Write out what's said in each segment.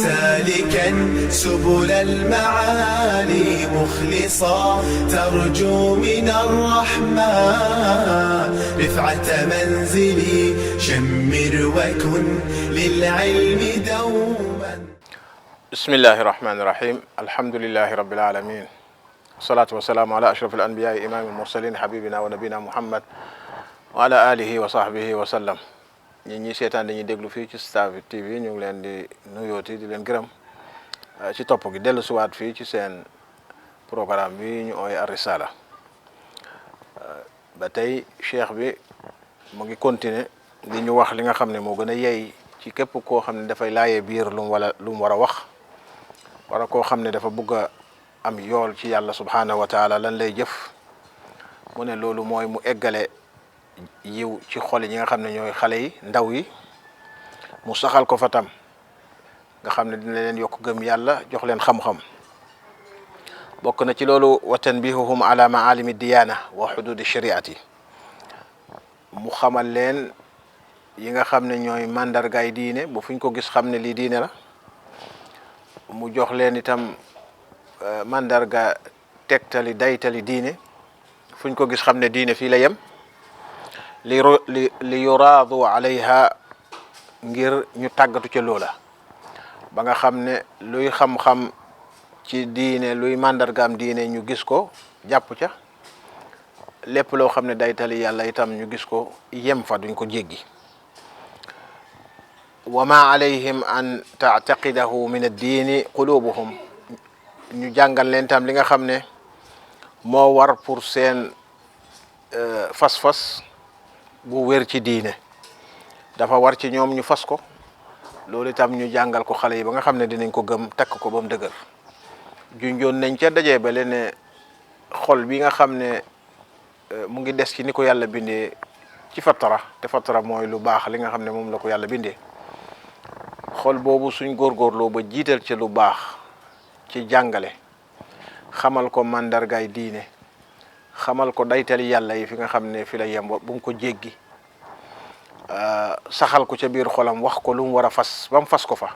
سالكا سبل المعالي مخلصا ترجو من الرحمن رفعة منزلي شمر وكن للعلم دوما. بسم الله الرحمن الرحيم. الحمد لله رب العالمين، والصلاة والسلام على أشرف الأنبياء إمام المرسلين حبيبنا ونبينا محمد وعلى آله وصحبه وسلم. ñi seetaan dañuy déglu fii ci Star TV ñu ngi leen di nuyooti di leen gërëm ci topp gi dellu siwaat fii ci seen programme bi ñu ooy Ar-Risala. ba tey cheikh bi mu ngi continuer di ñu wax li nga xam ne moo gën a yey ci képp koo xam ne dafay laayee biir lu mu war a wax wala koo xam ne dafa bëgg a am yool ci yàlla subhanahu wa taala lan lay jëf. mu ne loolu mooy mu eggale yiw ci xol yi nga xam ne ñooy xale yi ndaw yi, mu saxal ko fa tam nga xam ne dina leen yokk gëm yàlla, jox leen xam-xam. bokk na ci loolu wa tanbihuhum ala maalimi diyaana wa xududi shariati, mu xamal leen yi nga xam ne ñooy mandargaay diine bu fuñ ko gis xam ne lii diine la. mu jox leen itam mandarga tegtali daytali diine fuñ ko gis xam ne diine fii la yem. li yuraadu alayha, ngir ñu tàggatu ca loola ba nga xam ne luy xam-xam ci diine, luy màndargaam diine ñu gis ko jàpp ca, lépp loo xam ne daytali yàlla itam ñu gis ko yem fa duñ ko jéggi. wa ma alayhim an taataqidahu min addiini qulubuhum, ñu jàngal leen tam li nga xam ne moo war pour seen fas-fas bu wér ci diine, dafa war ci ñoom ñu fas ko. loolu itam ñu jàngal ko xale yi ba nga xam ne dinañ ko gëm takk ko ba mu dëgër. junjoon nañ ca dajee ba leen ne xol bi nga xam ne mu ngi des ci ni ko yàlla bindee ci fatara, te fatara mooy lu baax li nga xam ne moom la ko yàlla bindee. xol boobu suñ góorgóorloo ba jiital ci lu baax ci jàngale, xamal ko mandargaay diine, xamal ko daytali yàlla yi fi nga xam ne fi la yem bu mu ko jéggi, saxal ko ca biir xolam, wax ko lu mu war a fas ba mu fas ko fa.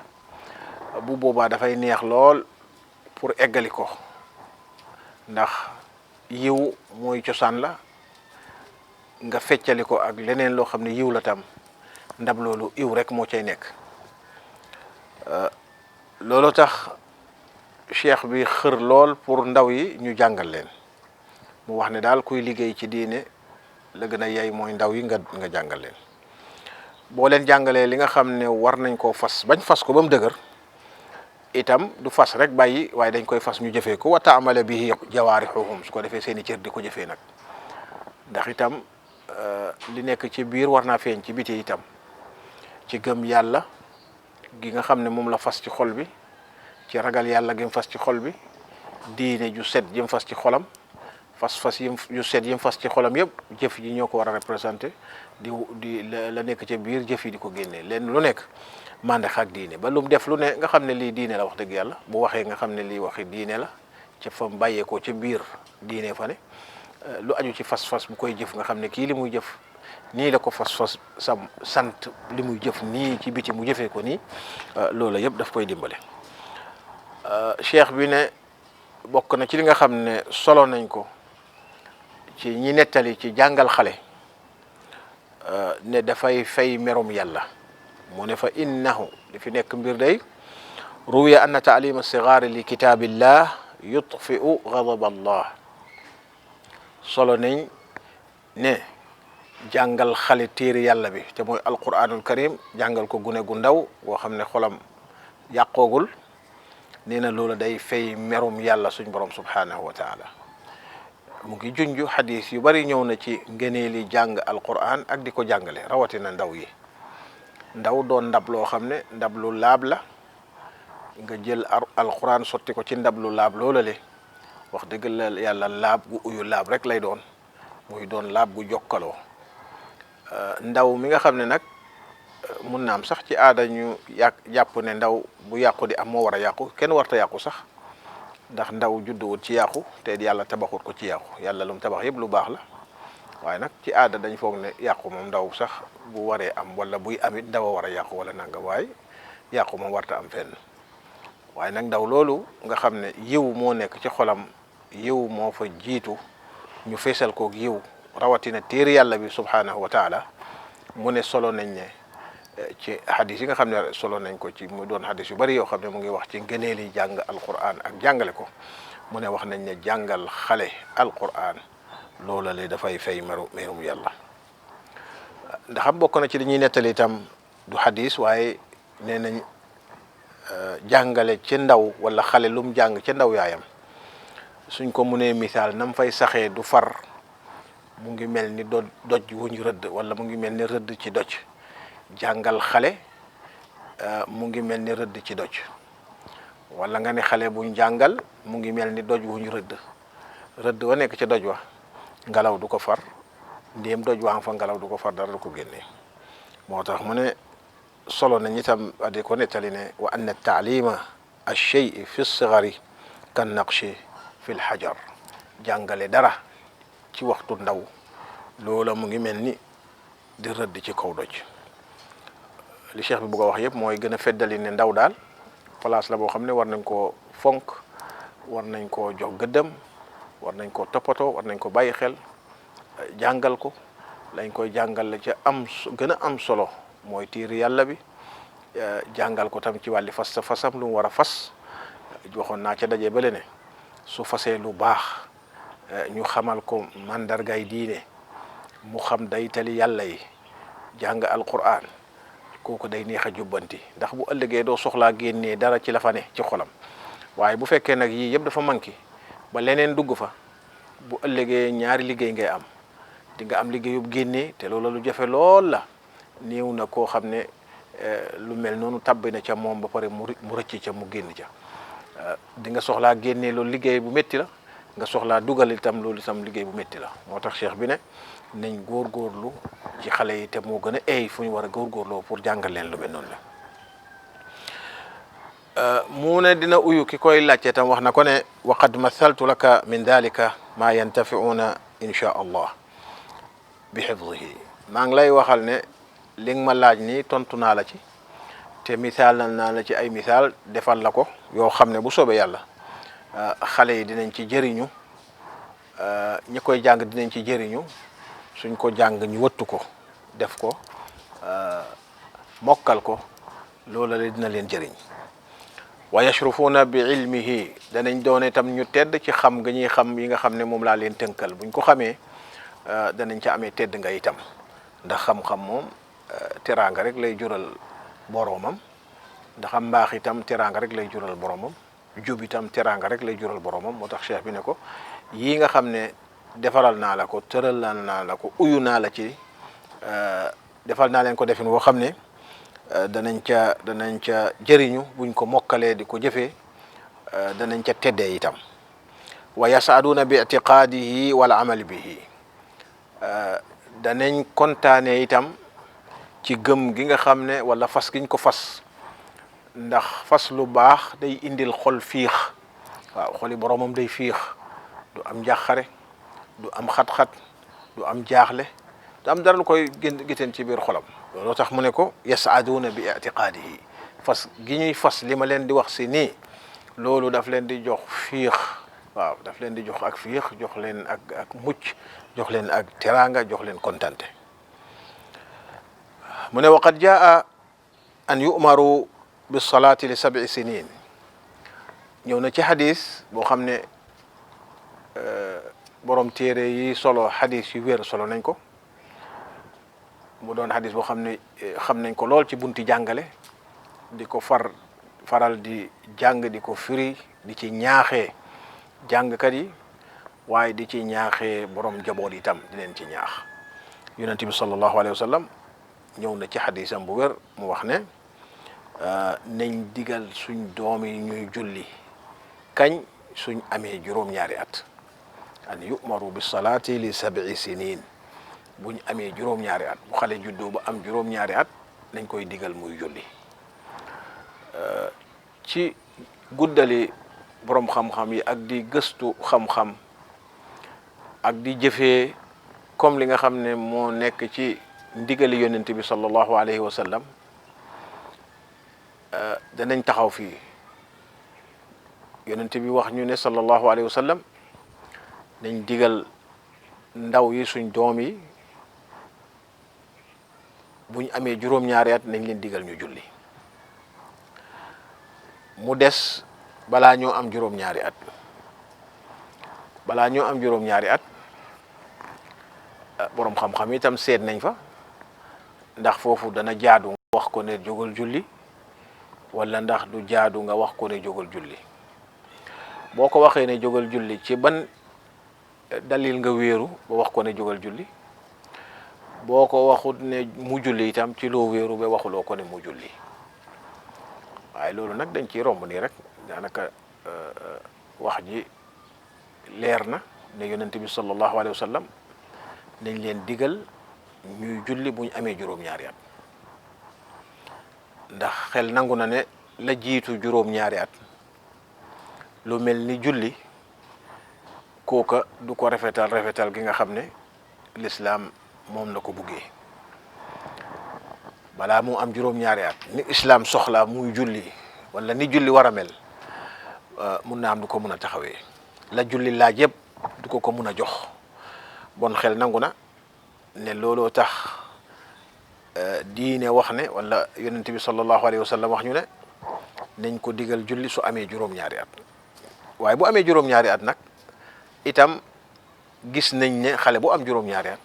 bu boobaa dafay neex lool pour eggali ko, ndax yiw mooy cosaan la. nga feccali ko ak leneen loo xam ne yiw la tam, ndab loolu yiw rek moo cay nekk. loolu tax cheikh bi xër lool pour ndaw yi ñu jàngal leen. mu wax ne daal kuy liggéey ci diine la gën a yey mooy ndaw yi nga jàngal leen. boo leen jàngalee li nga xam ne war nañ koo fas bañ fas ko ba mu dëgër, itam du fas rek bàyyi, waaye dañ koy fas ñu jëfee ko. wa taamala bihi jawaarixuhum, su ko defee seen i cër di ko jëfee nag. ndax itam li nekk ci biir war naa feeñ ci biti itam, ci gëm yàlla gi nga xam ne moom la fas ci xol bi, ci ragal yàlla gi mu fas ci xol bi, diine ju set jëm fas ci xolam, fas yu set yim fas ci xolam yëpp jëf yi ñoo ko war a représenté di la nekk ca biir jëf yi di ko génnee. leen lu nekk mandax ak diine, ba lu mu def lu ne nga xam ne lii diine la wax dëgg yàlla. bu waxee nga xam ne lii waxi diine la, ca fa bàyyeekoo ca biir diine fa ne. lu aju ci fas-fas bu koy jëf nga xam ne kii li muy jëf nii la ko fas-fas sant, li muy jëf nii ci biti mu jëfee ko nii, loola yëpp daf koy dimbale. cheikh bi ne bokk na ci li nga xam ne solo nañ ko ci ñi nettali ci jàngal xale, ne dafay fay merum yàlla. mu ne fa innahu, li fi nekk mbir day, ruwiya anna taalima sigaari li kitaabillah yutfiu gadab allah. solo nañ ne jàngal xale téere yàlla bi te mooy alquranul karim, jàngal ko gune gu ndaw boo xam ne xolam yàqoogul, nee na loolu day fay merum yàlla suñ borom subhanahu wa taala. mu ngi junj xadis yu bari ñëw na ci ngëneeli jàng alquran ak di ko jàngale, rawatina ndaw yi. ndaw doon ndab loo xam ne ndab lu laab la, nga jël alquran sotti ko ci ndab lu laab loola le, wax dëgg la yàlla laab gu uyu laab rek lay doon, muy doon laab gu jokkaloo. ndaw mi nga xam ne nag mun na am sax ci aada ñu jàpp ne ndaw bu yàqu di am moo war a yàqu. kenn warta yàqu sax, ndax ndaw judduwut ci yàqu te yàlla tabaxut ko ci yàqu. yàlla lu mu tabax yëpp lu baax la, waaye nag ci aada dañ foog ne yàqu moom ndaw sax bu waree am wala buy amit ndaw a war a yàqu wala nanga, waaye yàqu moom warta am fenn. waaye nag ndaw loolu nga xam ne yiw moo nekk ci xolam yiw moo fa jiitu ñu feesal koog yiw rawatina téere yàlla bi subhanahu wa taala mu ne solo nañ ne ci hadis yi nga xam ne solo nañ ko ci mu doon hadis yu bari yoo xam ne mu ngi wax ci ngëneeli jàng alquran ak jàngale ko mu ne wax nañ ne jàngal xale alquran loola le dafay fay merum yàlla ndax am bokk na ci li ñuy nettali itam du hadis waaye nee nañ jàngale ci ndaw wala xale lum jàng ci ndaw yaayam suñ ko mënee misaal nam fay saxee du far mu ngi mel ni doj wuñ rëdd wala mu ngi mel ni rëdd ci doj jàngal xale mu ngi mel ni rëdd ci doj wala nga ne xale buñ jàngal mu ngi mel ni doj wuñ rëdd wa nekk ca doj wa ngelaw du ko far ndéem doj waa nga fa ngelaw du ko far dara du ko génne moo tax mu ne solo nañ itam adi ko nettali ne wa anna taalima alchey fi lsigari kan naqshi fi lxajar jàngale dara ci waxtu ndaw loola mu ngi mel ni di rëdd ci kaw doj li cheikh bi bëgg a wax yëpp mooy gën a feddali ne ndaw daal place la boo xam ne war nañ koo fonk war nañ koo jox gëddam war nañ koo toppatoo war nañ ko bàyyi xel jàngal ko lañ koy jàngal la ca gën a am solo mooy tiir yàlla bi jàngal ko tam ci wàlli fasam lu mu war a fas waxoon naa ca daje bale ne su fasee lu baax ñu xamal ko mandargay diine mu xam daytali yàlla yi jàng alquran kooku day neex a jubbanti ndax bu ëllëgee doo soxlaa génnee dara ci la fa ne ci xolam waaye bu fekkee nag yii yëpp dafa manqué ba leneen dugg fa bu ëllëgee ñaari liggéey ngay am di nga am liggéeyub génnee te loolu lu jafe lool la néew na koo xam ne lu mel noonu tabbi na ca moom ba pare mu rëcc ca mu génn ca di nga soxlaa génnee loolu liggéey bu métti la nga soxlaa dugal itam loolu itam liggéey bu métti la moo tax cheikh bi ne nañ góorgóorlu ci xale yi te moo gën a eey fu ñu war a góorgóorloo pour jàngal leen lu mel noonu la mu ne dina uyu ki koy laajte tam wax na ko ne wa qad mathaltu laka min dalika ma yantafiuna insha allah bi xifdihi maa ngi lay waxal ne li nga ma laaj ni tontu naa la ci te misaal naa la ci ay misaal defal la ko yoo xam ne bu soobee yàlla xale yi dinañ ci jëriñu ñi koy jàng dinañ ci jëriñu suñ ko jàng ñu wëttu ko def ko mokkal ko loola la dina leen jëriñ wa yashrufuuna bi ilmihi danañ doone itam ñu tedd ci xam nga ñuy xam yi nga xam ne moom laa leen tënkal buñ ko xamee danañ ca amee tedd nga itam ndax xam-xam moom teraanga rek lay jural boroomam ndax am mbaax itam teraanga rek lay jural boroomam jub itam teraanga rek lay jural boroomam moo tax cheikh bi ne ko yii nga xam ne defaral naa la ko tëral naa la ko uyu naa la ci defal naa leen ko defin woo xam ne danañ ca jëriñu buñ ko mokkalee di ko jëfee danañ ca teddee itam wa yasaaduuna bi itiqaadihi wal amali bihi danañ kontaane itam ci gëm gi nga xam ne wala fas giñ ko fas ndax fas lu baax day indil xol fiix waaw xoli boroomam day fiix du am njàqare du am xat-xat du am jaaxle du am dara lu koy giteen ci biir xolam looloo tax mu ne ko yasaaduuna bi itiqaadihi fas gi ñuy fas li ma leen di wax si nii loolu daf leen di jox fiix waaw daf leen di jox ak fiix jox leen ak mucc jox leen ak teraanga jox leen kontante mu ne waqad jaa an yu'maru bis salaati li 7 sinin ñëw na ci xadis boo xam ne borom téere yi solo xadis yu wér solo nañ ko mu doon xadis boo xam ne xam nañ ko lool ci bunti jàngale di ko faral di jàng di ko firi di ci ñaaxee jàngkat yi waaye di ci ñaaxee borom jaboot itam di leen ci ñaax yonent bi sallallahu alayhi wa sallam ñëw na ci xadisam bu wér mu wax ne nañ digal suñ doom yi ñuy julli kañ suñ amee juróom-ñaari at an yu'maru bis salaati li 7 sinin buñ amee juróom-ñaari at bu xale juddoo ba am juróom-ñaari at nañ koy digal muy julli ci guddali borom xam-xam yi ak di gëstu xam-xam ak di jëfee comme li nga xam ne moo nekk ci ndigali yonent bi sallallahu alayhi wa sallam danañ taxaw fii yonent bi wax ñu ne sallallahu alayhi wa sallam nañ digal ndaw yi suñ doom yi buñ amee juróom-ñaari at nañ leen digal ñu julli mu des balaa ñoo am juróom-ñaari at balaa ñoo am juróom-ñaari at boroom xam-xam itam seet nañ fa ndax foofu dana jaadu nga wax ko ne jógal julli wala ndax du jaadu nga wax ko ne jógal julli boo ko waxee ne jógal julli ci ban dalil nga wéeru ba wax ko ne jógal julli boo ko waxut ne mu julli itam ci loo wéeru ba waxuloo ko ne mu julli waaye loolu nag dañ ciy romb nii rek daanaka wax ji leer na ne yonent bi sallallahu alayhi wa sallam dañ leen digal ñuy julli buñ amee juróom-ñaari at ndax xel nangu na ne la jiitu juróom-ñaari at lu mel ni julli kooka du ko rafetal gi nga xam ne lislaam moom la ko buggee balaa mu am juróom-ñaari at ni islaam soxla muy julli wala ni julli war a mel mun na am du ko mun a taxawee la julli laaj yëpp du ko mun a jox bon xel nangu na ne looloo tax diine wax ne wala yonent bi sallallahu alayhi wa sallam wax ñu ne nañ ko digal julli su amee juróom-ñaari at waaye bu amee juróom-ñaari at nag itam gis nañ ne xale bu am juróom-ñaari at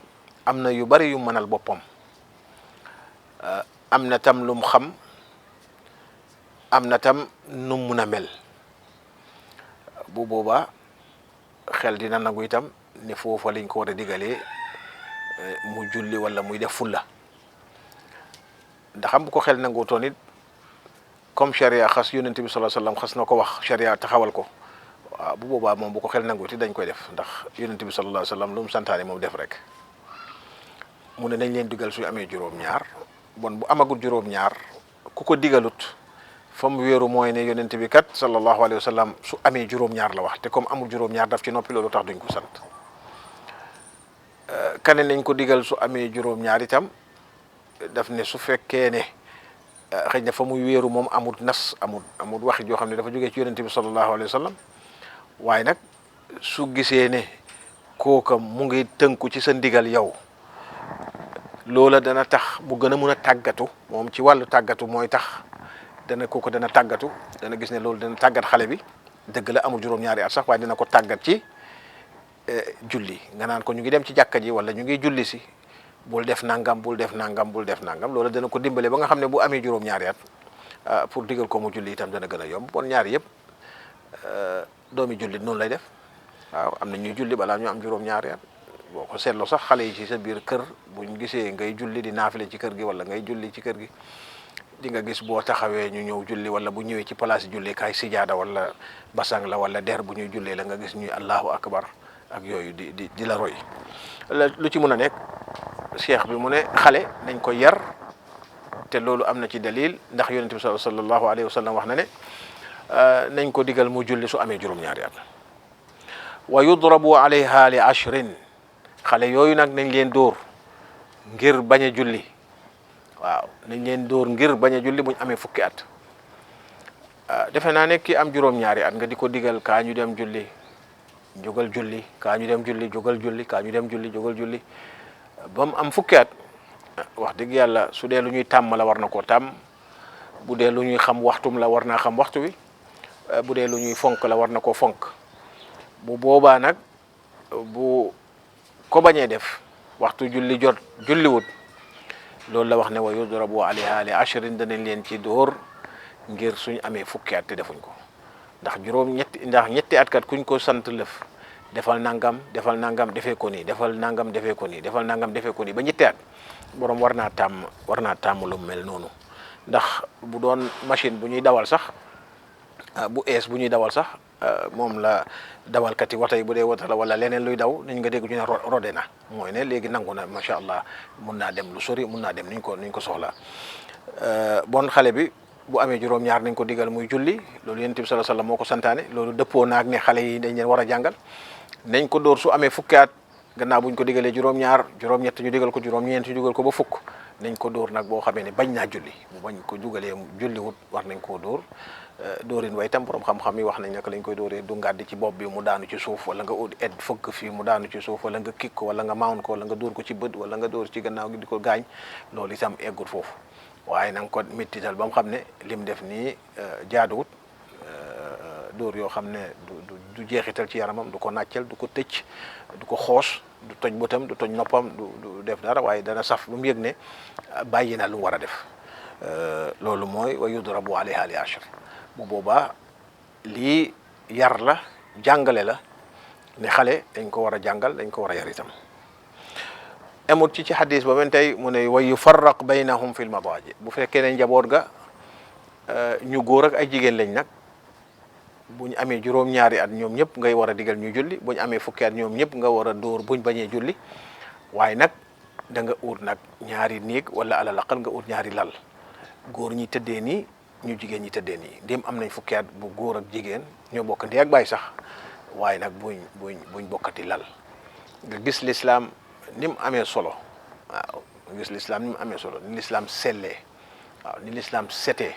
am na yu bari yu mënal boppam am na tam lum xam am na tam nu mun a mel bu boobaa xel dina nangu itam ne foofa lañ ko war a digalee mu julli wala muy def fulla ndax am bu ko xel nangoo toon it comme charia xas yonent bi sallallahu alayhi wasallam xas na ko wax charia taxawal ko waaw bu boobaa moom bu ko xel nangoo ti dañ koy def ndax yonent bi sallallahu alayhi wasallam lu mu santaane moom def rek mu ne nañ leen digal suy amee juróom-ñaar bon bu amagul juróom-ñaar ku ko digalut fa mu wéeru mooy ne yonent bi kat sallallahu alayhi wasallam su amee juróom-ñaar la wax te comme amul juróom-ñaar daf ci noppi loolu tax duñ ko sant kane nañ ko digal su amee juróom-ñaar itam daf ne su fekkee ne xëy na fa muy wéeru moom amul nas amul waxi joo xam ne dafa jógee ci yonent bi sallallahu alayhi wasallam waaye nag su gisee ne kooka mu ngi tënku ci sa ndigal yow loola dana tax bu gën a mun a tàggatu moom ci wàllu tàggatu mooy tax kooku dana tàggatu dana gis ne loolu dana tàggat xale bi dëgg la amul juróom-ñaari at sax waaye dina ko tàggat ci julli nga naan ko ñu ngi dem ci jàkka ji wala ñu ngi julli si bul def nangam bul def nangam bul def nangam loola dana ko dimbale ba nga xam ne bu amee juróom-ñaari at pour digal ko mu julli itam dana gën a yomb bon ñaari yëpp doomi julli noonu lay def waaw am na ñuy julli balaa ñu am juróom-ñaari at boo ko seetloo sax xale yi ci sa biir kër buñ gisee ngay julli di naafile ci kër gi wala ngay julli ci kër gi di nga gis boo taxawee ñu ñëw julli wala bu ñëwee ci place julli kaay sijaada wala basang la wala der bu ñuy jullee la nga gis ñuy allahu akbar ak yooyu di la roy lu ci mun a nekk cheikh bi mu ne xale nañ ko yar te loolu am na ci dalil ndax yonent bi sallallahu alayhi wa sallam wax na ne nañ ko digal mu julli su amee juróom-ñaari at wa yudrabu alayha li ashrin xale yooyu nag nañ leen dóor ngir bañ a julli waaw nañ leen dóor ngir bañ a julli buñ amee fukki at defe naa ne ki am juróom-ñaari at nga di ko digal kaa ñu dem julli jógal julli kaa ñu dem julli jógal julli kaa ñu dem julli jógal julli ba mu am fukki at wax dëgg yàlla su dee lu ñuy tàmm la war na koo tàmm bu dee lu ñuy xam waxtum la war naa xam waxtu wi bu dee lu ñuy fonk la war na koo fonk bu boobaa nag bu ko bañee def waxtu julli jot julliwut loolu la wax ne wa yudrabu alayha li ashrin danañ leen ci dóor ngir suñ amee fukki at te defuñ ko ndax ñetti at kat kuñ ko sant lëf defal nangam defee ko nii defal nangam defee ko nii defal nangam defee ko nii ba ñetti at borom war naa tàmm lu mel noonu ndax bu doon machine bu ñuy dawal sax bu ees bu ñuy dawal sax moom la dawalkat yi wata yi bu dee wata la wala leneen luy daw nañ nga dégg ñu ne rodé na mooy ne léegi nangu na macha allah mun naa dem lu sori mun naa dem niñ ko soxla bon xale bi bu amee juróom-ñaar nañ ko digal muy julli loolu yonent bi sallallahu alayhi wasallam moo ko santaane loolu dëppoo naag ne xale yi dañ leen war a jàngal nañ ko dóor su amee fukki at gannaaw buñ ko digalee juróom-ñaar juróom-ñett ñu digal ko juróom-ñeent ñu digal ko ba fukk nañ ko dóor nag boo xamee ne bañ naa julli bu bañ ko jugalee julli wut war nañ koo dóor dóorin way tam borom xam-xam yi wax nañ naka lañ koy dóoree du ngàddi ci bopp bi mu daanu ci suuf wala nga ut ed fëgg fii mu daanu ci suuf wala nga kik ko wala nga mawn ko wala nga dóor ko ci bët wala nga dóor ci gannaaw gi di ko gaañ loolu itam eggul foofu waaye na nga ko méttital ba mu xam ne lim def nii jaaduwut dóor yoo xam ne du jeexital ci yaramam du ko nàccal du ko tëcc du ko xoos du toj bëtam du toj noppam du def dara waaye dana saf ba mu yëg ne bàyyi na lu mu war a def loolu mooy wa yudrabu alayha li ashr bu boobaa lii yar la jàngale la ne xale dañ ko war a jàngal dañ ko war a yar itam amut ci xadis ba men tey mu ne wa yufarraq baynahum fil madaaji bu fekkee ne njaboot ga ñu góor ak ay jigéen lañ nag bu ñu amee juróom-ñaari at ñoom ñëpp ngay war a digal ñu julli bu ñu amee fukki at ñoom ñëpp nga war a dóor buñ bañee julli waaye nag da nga ut nag ñaari néeg wala alal aqal nga ut ñaari lal góor ñi tëddee nii ñu jigéen ñi tëddee nii ndéem am nañ fukki at bu góor ak jigéen ñoo bokk ndey ak baay sax waaye nag buñ bokkati lal nga gis lislaam ni mu amee solo waaw nga gis lislaam ni mu amee solo ni lislaam sellee waaw ni lislaam setee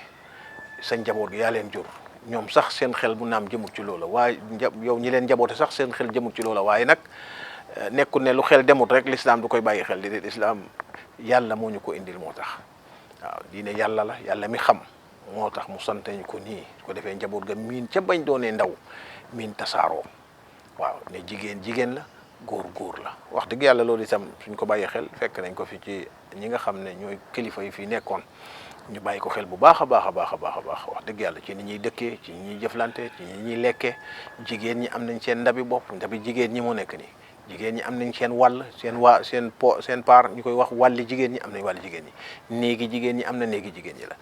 sa njaboot gi yaa leen jur ñoom sax seen xel bu naam jëmut ci loola waaye yow ñi leen njaboote sax seen xel jëmut ci loola waaye nag nekkul ne lu xel demut rek lislaam du koy bàyyi xel di lislaam yàlla moo ñu ko indil moo tax waaw diine yàlla la yàlla mi xam moo tax mu sante ñu ko nii ko defee njaboot ga miin ca bañ doonee ndaw miin tasaaroo waaw ne jigéen la góor la wax dëgg yàlla loolu itam suñ ko bàyyi xel fekk nañ ko fi ci ñi nga xam ne ñooy kilifa yi fii nekkoon ñu bàyyi ko xel bu baax a baax wax dëgg yàlla ci ni ñuy dëkkee ci ñi ñuy jëflante ci ñi ñuy lekkee jigéen ñi am nañ seen ndabi bopp ndabi jigéen ñi moo nekk nii jigéen ñi am nañ seen wàll seen paar ñu koy wax wàlli jigéen ñi am nañ wàlli jigéen ñi néegi jigéen ñi am na néegi jigéen ñi la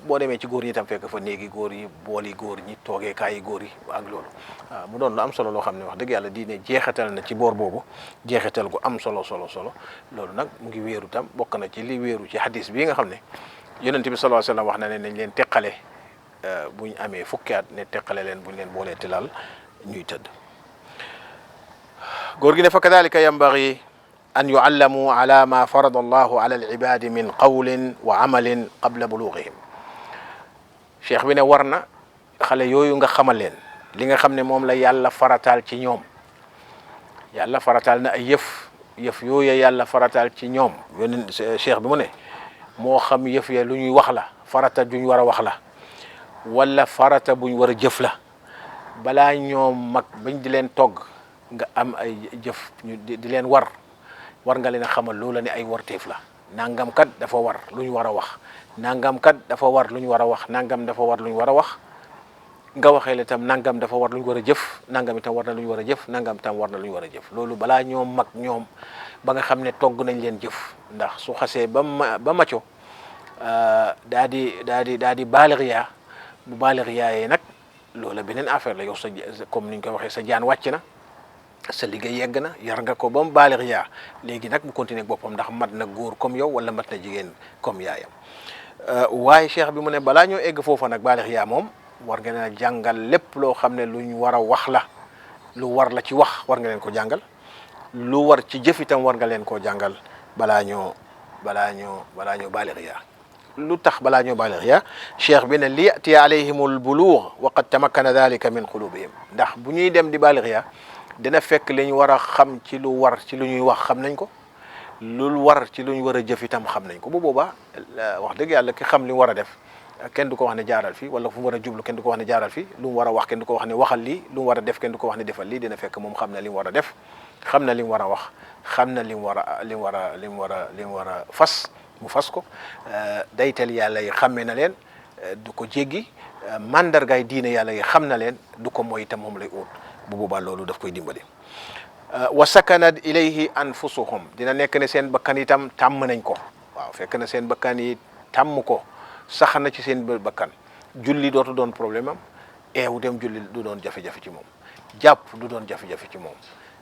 boo demee ci góor ñi itam fekk fa néegi góor yi booli góor ñi toogeekaayi góor yi ak loolu waaw mu doon lu am solo loo xam ne wax dëgg yàlla diine jeexital na ci boor boobu jeexital gu am solo loolu nag mu ngi wéeru tam bokk na ci li wéeru ci hadis bii nga xam ne yonent bi sallallahu alayhi wasallam wax na ne nañ leen teqale buñ amee fukki at ne teqale leen buñ leen boolee tilal ñuy tëdd góor gi ne fa kadalika yanbaghi an yuallamu ala ma farada allahu ala alibadi min qawlin wa amalin qabla bulughihim cheikh bi ne war na xale yooyu nga xamal leen li nga xam ne moom la yàlla farataal ci ñoom yàlla farataal na ay yëf yooyu yàlla farataal ci ñoom yónni cheikh bi mu ne moo xam yëf ya lu ñuy wax la farata juñ war a wax la wala farata buñ war a jëf la balaa ñoom mag bañ di leen togg nga am ay jëf ñu di leen war nga leen a xamal loola ne ay warteef la nangam kat dafa war lu ñu war a wax nangam kat dafa war lu ñu war a wax nangam dafa war lu ñu war a wax nga waxee la itam nangam dafa war lu ñu war a jëf nangam itam war na lu ñu war a jëf nangam itam war na lu ñu war a jëf loolu balaa ñoom mag ñoom ba nga xam ne togg nañ leen jëf ndax su xasee ba maco daa di baalixiyaa bu baalixiyaayee nag loola beneen affaire la yow sa comme ni ñu koy waxee sa jaan wàcc na sa liggéey yegg na yar nga ko ba mu baalixiyaa léegi nag mu continuer ak boppam ndax mat na góor comme yow wala mat na jigéen comme yaayam waaye cheikh bi mu ne balaa ñoo egg foofa nag baalixiyaa moom war nga leen a jàngal lépp loo xam ne lu ñu war a wax la lu war la ci wax war nga leen ko jàngal lu war ci jëf itam war nga leen koo jàngal balaa ñoo baalixiyaa lu tax balaa ñoo baalixiyaa cheikh bi ne li yatiya alayhimul bulugh wa qad tamakkana dhalika min qulubihim ndax bu ñuy dem di baalixiyaa dina fekk li ñu war a xam ci lu war ci lu ñuy wax xam nañ ko lu war ci lu ñu war a jëf itam xam nañ ko bu boobaa wax dëgg yàlla ki xam li mu war a def kenn du ko wax ne jaaral fii wala fu mu war a jublu kenn du ko wax ne jaaral fii lu mu war a wax kenn du ko wax ne waxal lii lu mu war a def kenn du ko wax ne defal lii dina fekk moom xam na li mu war a def xam na li mu war a wax xam na li mu war a fas mu fas ko daytal yàlla yi xàmme na leen du ko jéggi mandargaay diine yàlla yi xam na leen du ko moy itam moom lay ut bu boobaa loolu daf koy dimbali wa sakanat ilayhi anfusuhum dina nekk ne seen bakkan itam tàmm nañ ko waaw fekk na seen bakkan yi tàmm ko sax na ci seen bakkan julli dootu doon problème am eewu dem julli du doon jafe-jafe ci moom jàpp du doon jafe-jafe ci moom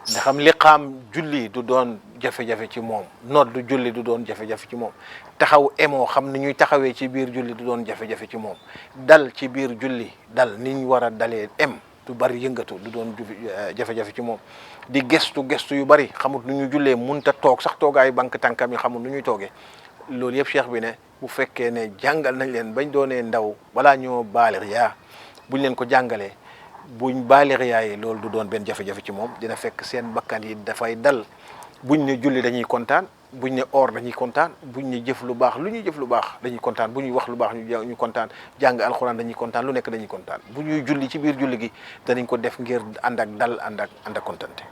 ndaxam liqaam julli du doon jafe-jafe ci moom nodd du julli du doon jafe-jafe ci moom taxaw emoo xam ni ñuy taxawee ci biir julli du doon jafe-jafe ci moom dal ci biir julli dal ni ñu war a dalee du bari yëngatu du doon jafe-jafe ci moom di gestu yu bari xamut nu ñu jullee munta toog sax toogaayu banque tànkam yi xamut nu ñuy toogee loolu yëpp cheikh bi ne bu fekkee ne jàngal nañ leen bañ doonee ndaw balaa ñoo baalir yaa buñ leen ko jàngalee buñ baalix yaay loolu du doon benn jafe-jafe ci moom dina fekk seen bakkan yi dafay dal buñ ne julli dañuy kontaan buñ ne or dañuy kontaan buñ ne jëf lu baax lu ñuy jëf lu baax dañuy kontaan bu ñuy wax lu baax ñu kontaan jàng alxuraan dañuy kontaan lu nekk dañuy kontaan bu ñuy julli ci biir julli gi danañ ko def ngir ànd ak dal ànd ak kontante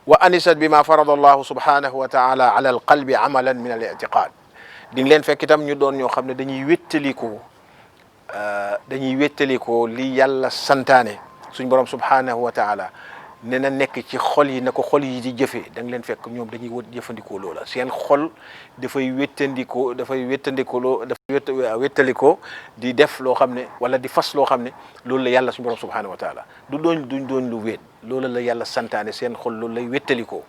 wa anisat bi ma farada allahu subhanahu wa taala ala al qalbi amalan min al i'tiqad di nga leen fekk itam ñu doon ñoo xam ne dañuy wéttalikoo li yàlla santaane suñ borom subhanahu wa taala ne na nekk ci xol yi na ko xol yi di jëfee da nga leen fekk ñoom dañuy jëfandikoo loola seen xol dafay wéttalikoo di def loo xam ne wala di fas loo xam ne loolu la yàlla suñu borom subhanahu wa taala duñ doon lu wéet loola la yàlla santaane seen xol loolu lay wéttalikoo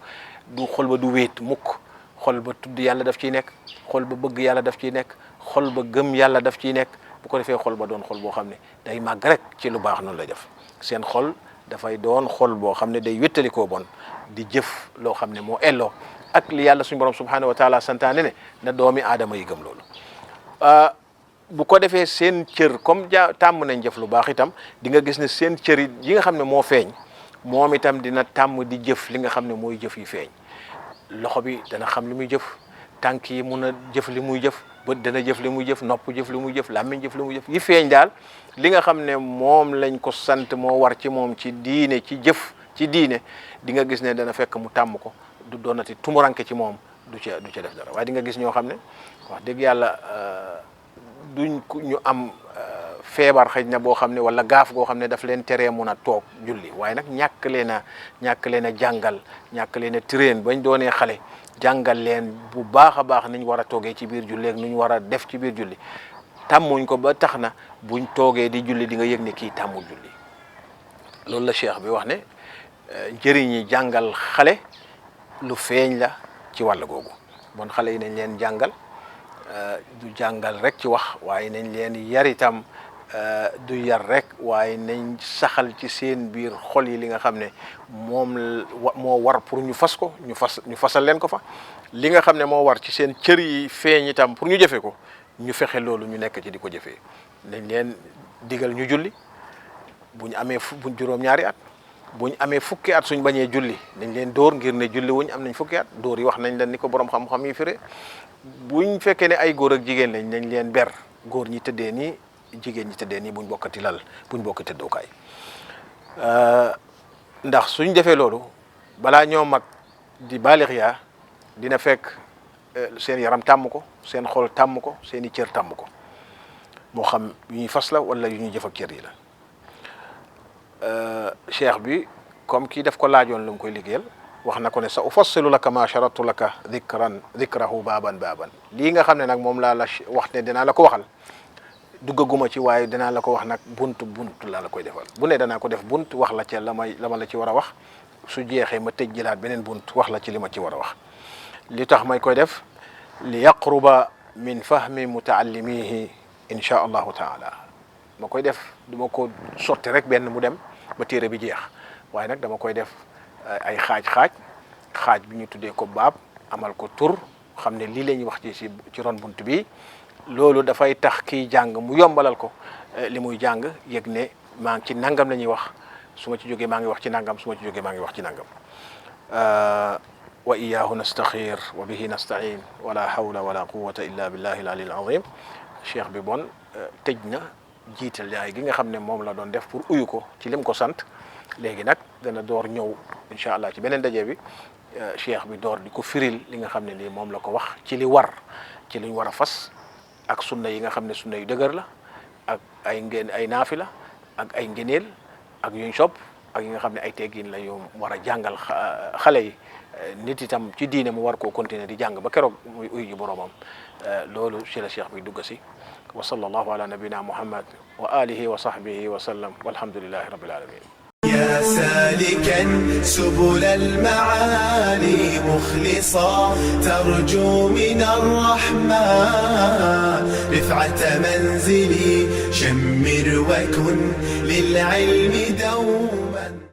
du xol ba du wéet mukk xol ba tudd yàlla daf ciy nekk xol ba bëgg yàlla daf ciy nekk xol ba gëm yàlla daf ciy nekk bu ko defee xol ba doon xol boo xam ne day màgg rek ci lu baax noonu lay def seen xol dafay doon xol boo xam ne day wéttalikoo bon di jëf loo xam ne moo elloo ak li yàlla suñu borom subhanahu wa taala santaane ne na doomi aadama yi gëm loolu bu ko defee seen cër comme tàmm nañ jëf lu baax itam di nga gis ne seen cër yi nga xam ne moo feeñ moom itam dina tàmm di jëf li nga xam ne mooy jëf yi feeñ loxo bi dana xam li muy jëf tànk yi mun a jëf li muy jëf bët dana jëf li muy jëf nopp jëf li muy jëf làmmiñ jëf li muy jëf yi feeñ daal li nga xam ne moom lañ ko sant moo war ci moom ci diine ci jëf ci diine di nga gis ne dana fekk mu tàmm ko du doonati tumuranke ci moom du ca def dara waaye di nga gis ñoo xam ne wax dëgg yàlla duñ ñu am feebar xëy na boo xam ne wala gaaf goo xam ne daf leen teree mun a toog julli waaye nag ñàkk leen a jàngal ñàkk leen a train bañ doonee xale jàngal leen bu baax a baax niñ war a toogee ci biir julli ak nuñ war a def ci biir julli tàmmuñ ko ba tax na buñ toogee di julli di nga yëg ne kii tàmmul julli loolu la cheikh bi wax ne njëriñi jàngal xale lu feeñ la ci wàll googu bon xale yi nañ leen jàngal du jàngal rek ci wax waaye nañ leen yar itam du yar rek waaye nañ saxal ci seen biir xol yi li nga xam ne moom moo war pour ñu fas ko ñu fasal leen ko fa li nga xam ne moo war ci seen cër yi feeñ itam pour ñu jëfe ko ñu fexe loolu ñu nekk ci di ko jëfee nañ leen digal ñu julli buñ amee buñ juróom-ñaari at buñ amee fukki at suñ bañee julli nañ leen dóor ngir ne julli wuñ am nañ fukki at dóor yi wax nañ leen ni ko borom xam-xam yi firé buñ fekkee ne ay góor ak jigéen lañ nañ leen ber góor ñi tëddee nii jigéen ñi tëddee nii buñ bokkati lal buñ bokk tëddookaay ndax suñ defee loolu balaa ñoo mag di baalix yaa dina fekk seen yaram tàmm ko seen xol tàmm ko seen i cër tàmm ko moo xam yu ñuy fas la wala yu ñuy jëf ak cër yi la cheikh bi comme kii daf ko laajoon lu mu koy liggéeyal wax na ko ne sa ufassilu laka ma sharatu laka dhikrahu baaban lii nga xam ne nag moom laa la wax ne dinaa la ko waxal duggaguma ci waaye dinaa la ko wax nag bunt laa la koy defal bu ne danaa ko def bunt wax la ca la ma la ci war a wax su jeexee ma tëj jëlaat beneen bunt wax la ci li ma ci war a wax li tax may koy def li yaqruba min fahmi mutaallimihi insha allahu taala ma koy def du ma ko sotti rek benn mu dem ba téere bi jeex waaye nag dama koy def ay xaaj bi ñu tuddee ko baab amal ko tur xam ne lii la ñuy wax ci ron bunt bi loolu dafay tax kiy jàng mu yombalal ko li muy jàng yëg ne maa ngi ci nangam la ñuy wax su ma ci jógee maa ngi wax ci nangam su ma ci jógee maa ngi wax ci nangam wa iyaahu nastaxir wa bihi nastain wala hawla wala quwata illa billahi al ali al azim cheikh bi bon tëj na jiital yaay gi nga xam ne moom la doon def pour uyu ko ci lim ko sant léegi nag dana door ñëw incha allah ci beneen daje bi cheikh bi door di ko firil li nga xam ne lii moom la ko wax ci li war ci liñ war a fas ak sunna yi nga xam ne sunna yu dëgër la ak ay naafila ak ay ngëneel ak yuñ sopp ak yi nga xam ne ay teggin la yu war a jàngal xale yi nit itam ci diine mu war koo continuer di jàng ba keroog muy uyu ji boroomam loolu ci la cheikh bi dugg si wa sallallahu ala nabina muhammad wa alihi wa sahbihi wa sallam walhamdulillahi rabbil alamin يا سالكا سبل المعالي مخلصا ترجو من الرحمن رفعة منزلي شمر وكن للعلم دوما